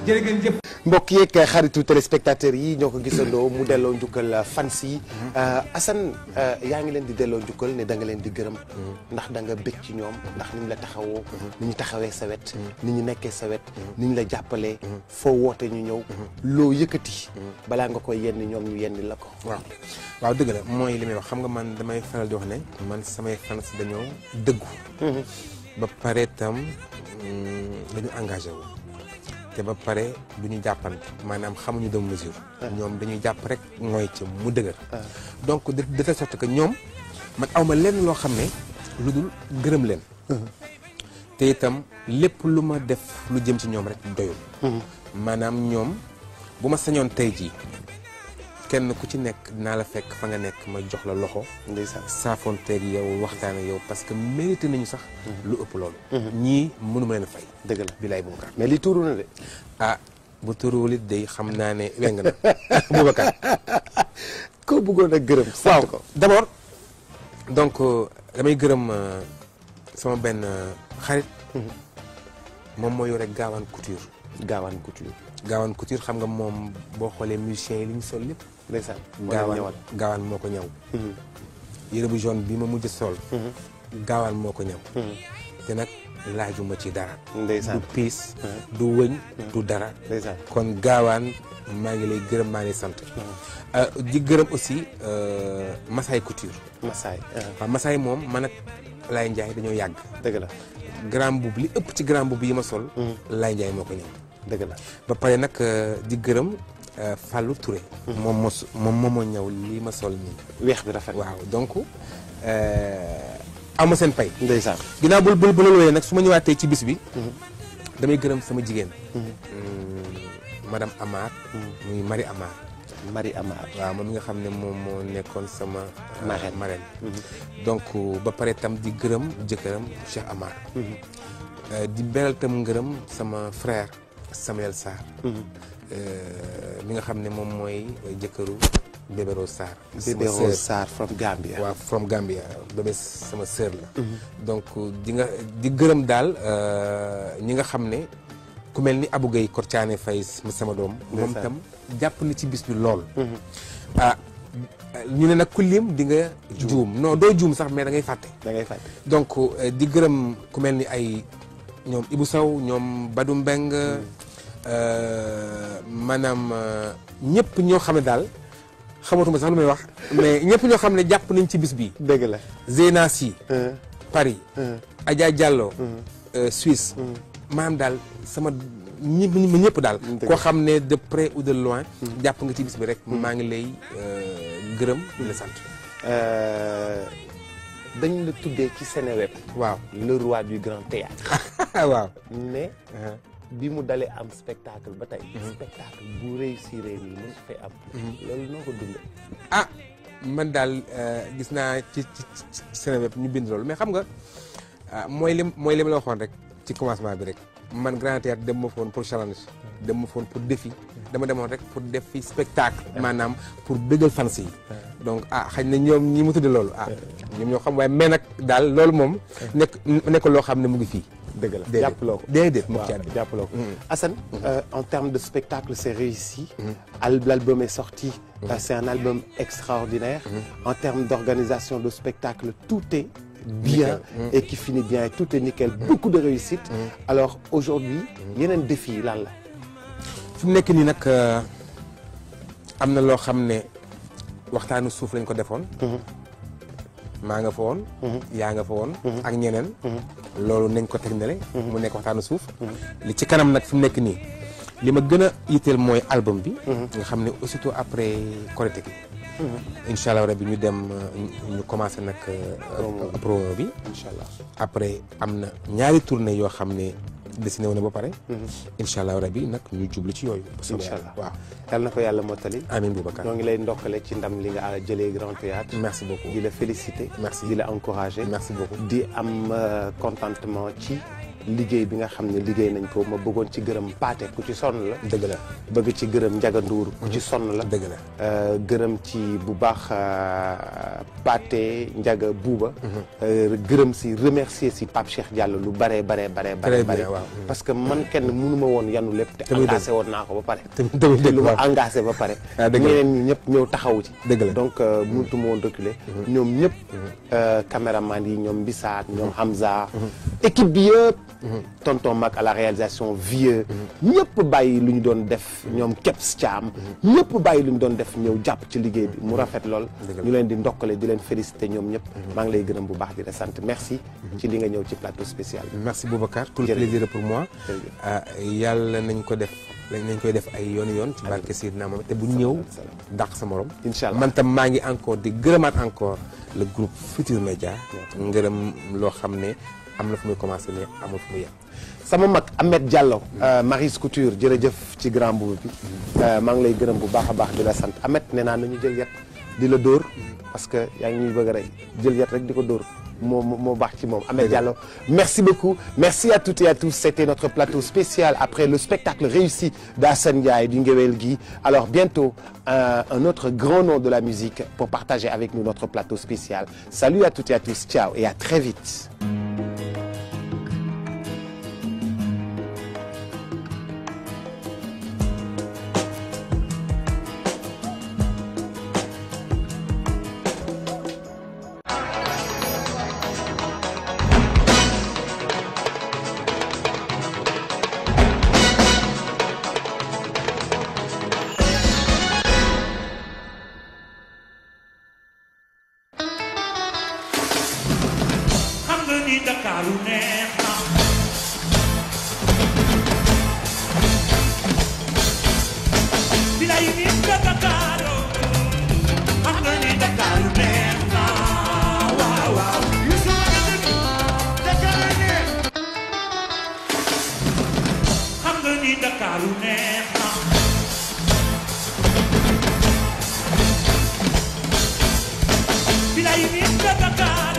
jërë ngeen jëf. mbokk yeeg xaritu téléspectateurs yi ñoo ko gisandoo mu delloo njukkal fans yi Assane yaa ngi leen di delloo njukkal ne da nga leen di gërëm ndax da nga bëgg ci ñoom ndax ni ñu la taxawoo ni ñu taxawee sa wet ni ñu nekkee sa wet ni ñu la jàppalee foo woote ñu ñëw loo yëkkati balaa nga koy yenn ñoom ñu yenn la ko. waaw dëgg la mooy li may wax xam nga man damay faral di wax ne man samay fans dañoo dëggu ba pare tam dañu engagé wu te ba pare du ñu jàppante maanaam xamuñu dem mesure ñoom dañuy jàpp rek mooy ca mu dëgër donc de telle sorte que ñoom man awma lenn loo xam ne lu dul gërëm leen te itam lépp lu ma def lu jëm ci ñoom rek doyul maanaam ñoom bu ma sañoon tey jii kenn ku ci nekk dinaa la fekk fa nga nekk ma jox la loxo saafonteeg yow waxtaan ak yow parce que mérité nañu sax lu ëpp loolu ñii mënuma leen fay dëgg la bilaay Boubacar mais li tuuru na de bu turuwul it day xam naa ne weng na Boubacar ko bëggoon a gërëm sant ko d'abord donc damay gërëm sama benn xarit moom moo yore gaawaan couture xam nga moom boo xoolee musiciens yi li ñu sol lépp ndeysaan gaawaan moo ko ñaw yére bu jaune bi ma mujj sol gaawaan moo ko ñaw te nag laajuma ci dara ndeysaan du piis du wëñ du dara ndeysaan kon gaawaan maa ngi lay gërëm maa ngi lay sant di gërëm aussi Masaay couture waaw Masaay moom man ak Laye Ndiaye dañoo yàgg dëgg la grand boubou li ëpp ci grand boubou yi ma sol Laye Ndiaye moo ko ñëw dëgg la ba pare nag di gërëm Fallou Touré moom moo ñëw lii ma sol nii weex bi rafet waaw donc ama seen pay ndeysaan ginnaaw bu loolu nag su ma ñëwaatee ci bis bi damay gërëm sama jigéen madame Amar muy Marie Amar waaw moom mi nga xam ne moom moo nekkoon sama marraine donc ba pare tam di gërëm jëkkëram Cheikh Amar di beral tam ngërëm sama frère Samuel Sarr mi nga xam ne moom mooy jëkkëru Bébé Rose Sarr from Gambia waaw from Gambia bébé sama sœur la donc di gërëm daal ñi nga xam ne ku mel ni Abou Gueye Kortiane Faye sama doom moom tam jàpp na ci bis bi lool ñu ne nag ku lim di nga juum non doo juum sax mais da ngay fàtte donc di gërëm ku mel ni ay ñoom Ibou Sow ñoom Badou Mbeng maanaam ñëpp ñoo xam ne daal xamatuma sax lu may wax mais ñëpp ñoo xam ne jàpp nañ ci bis bi dëgg la Zeyna Sy Paris Adja Diallo Suisse maanaam daal sama ñëpp daal koo xam ne de près ou de loin jàpp nga ci bis bi rek maa ngi lay gërëm di la sant dañ la tuddee ci Seneweb waaw le roi du grand théâtre waaw ne bi mu dalee am spectacle ba tey spectacle bu réussir nii mën fay am loolu noo ko dundee man daal gis naa ci Seneweb ñu bind loolu mais xam nga mooy li ma la waxoon rek ci commencement bi rek man grand théâtre dem ma foon pour challenge dem ma foon pour défi dama demoon rek pour def fi spectacle maanaam pour bëggal fans yi donc xëy na ñoom ñi mu tudde loolu ñoom ñoo xam waaye mais nag daal loolu moom nekk loo xam ne mu ngi fii dëgg la jàppaloo ko déedéet mu jàppaloo ko Assane en termes de spectacle c'est réussi l'album est sorti c'est un album extraordinaire en termes d'organisation de spectacle tout est bien et qui finit bien et tout est nickel beaucoup de réussite alors aujourd'hui yeneen défi yi lan la fi mu nekk nii nag am na loo xam ne waxtaanu suuf lañ ko defoon maa nga fa woon yaa nga fa woon ak ñeneen loolu nañ ko teg nele mu nekk waxtaanu suuf li ci kanam nag fi mu nekk nii li ma gën a yitteel mooy album bi nga xam ne aussitôt après Korité gi incha allah rabi ñu dem ñu commencé nag promo bi incha allah après am na ñaari tournée yoo xam ne dessiné wu na ba pare incha allah rabi nag ñu jublu ci yooyu incha allah waaw yal na ko yàlla mottali amiin Boubacar ñoo ngi lay ndokkale ci ndam li nga jëlee Grand Théâtre merci beaucoup di la féliciter merci di la encourager merci beaucoup di am contentement ci liggéey bi nga xam ne liggéey nañ ko ma bëggoon ci gërëm Paate ku ci sonn la. dëgg la. bëgg ci gërëm Njaga Nduur ku ci sonn la. dëgg la. gërëm ci bu baax Paate Njaga Buuba. gërëm si remercier si Pape Cheikh Diallo lu bare. parce que man kenn mënu ma woon yanu lépp. te engagé woon naa ko ba pare. te lu ma engagé ba pare. ñeneen ñi ñëpp ñëw taxawu ci. dëgg la donc mënatu ma woon reculer. ñoom ñëpp caméraman yi ñoom Bissaat ñoom Hamza. équipe bi yëpp. tonton Mac à la réalisation vieux. ñëpp bàyyi lu ñu doon def ñoom Keps Thiam. ñëpp bàyyi lu ñu doon def ñëw jàpp ci liggéey bi mu rafet lool. ñu leen di ndokkale di leen féliciter ñoom ñëpp. maa ngi lay gërëm bu baax di la sant merci. ci li nga ñëw ci plateau spécial. merci Boubacar tout le plaisir pour moi. yàlla nañ ko def. nañ koy def ay yoon ci barke Seydina Mohamed te bu ñëw dàq sa morom. incha allah man tam maa ngi encore di gërëmaat encore le groupe Futur Média. ngërëm loo xam ne am na fu muy commencé mais amul fu muy yem. sama mag Ahmed Diallo. Maris Couture jërëjëf ci grand boubou bi. maa ngi lay gërëm bu baax a baax di la sant Ahmed nee naa nañu jël yet di la dóor parce que yaa ngi ñuy bëgg a rey jël yet rek di ko dóor. moo baax ci moom Ahmed Diallo merci beaucoup merci à toutes et à tous c'était notre plateau spécial après le spectacle réussi d'Assane Ndiaye du Ngéwél gi alors bientôt un autre grand nom de la musique pour partager avec nous notre plateau spécial salut à toutes et à tous ciao et à très vite. Bila yi ni Dakar